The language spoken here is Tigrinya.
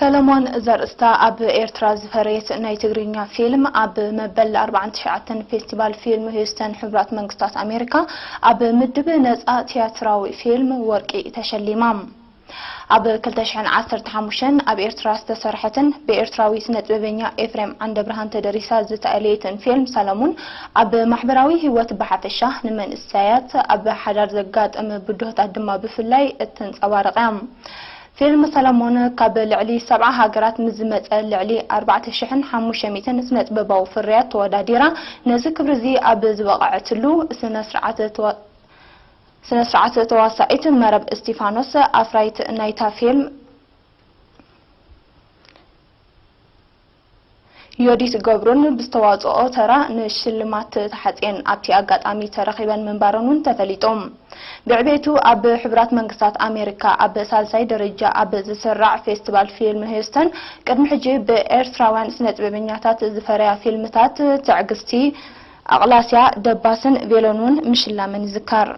ሰለሞን ዘርእስታ ኣብ ኤርትራ ዝፈረየት ናይ ትግርኛ ፊልም፣ ኣብ መበል ኣርባዓን ትሽዓተን ፌስቲቫል ፊልም ሂውስተን ሕቡራት መንግስታት ኣሜሪካ ኣብ ምድብ ነጻ ትያትራዊ ፊልም ወርቂ ተሸሊማ። ኣብ ክልተ ሽሕን ዓሰርተ ሓሙሽተን ኣብ ኤርትራ ዝተሰርሐትን ብኤርትራዊ ስነ ጥበበኛ ኤፍሬም ዓንደብርሃን ተደሪሳ ዝተኣለየትን ፊልም ሰለሙን፣ ኣብ ማሕበራዊ ህይወት ብሓፈሻ፣ ንመንእሰያት ኣብ ሓዳር ዘጋጥም ብድሆታት ድማ ብፍላይ እተንጸባርቕ እያ። ፊልም ሰለሞን ካብ ልዕሊ ሰብዓ ሃገራት ምስ ዝመጸ ልዕሊ ኣርባዕተ ሽሕን ሓሙሽተ ሚእትን ስነ ጥበባዊ ፍርያት ተወዳዲራ፣ ነዚ ክብሪ እዚ ኣብ ዝበቐዐትሉ ስነ ስርዓት ተዋ-፣ ስነ ስርዓት ተዋሳኢት መረብ እስቲፋኖስ፣ ኣፍራይት ናይታ ፊልም፣ ዮዲት ገብሩን ብዝተዋጽኦ ተራ ንሽልማት ተሓጽየን ኣብቲ ኣጋጣሚ ተረኺበን ምንባረን እውን ተፈሊጡ። ብዕቤቱ ኣብ ሕቡራት መንግስታት ኣሜሪካ ኣብ ሳልሳይ ደረጃ ኣብ ዝስራዕ ፌስቲቫል ፊልም ሂውስተን፣ ቅድሚ ሕጂ ብኤርትራውያን ስነ ጥበበኛታት ዝፈረያ ፊልምታት ትዕግስቲ ኣቕላስያ፣ ደባስን ቬሎን እውን ምሽላመን ይዝከር።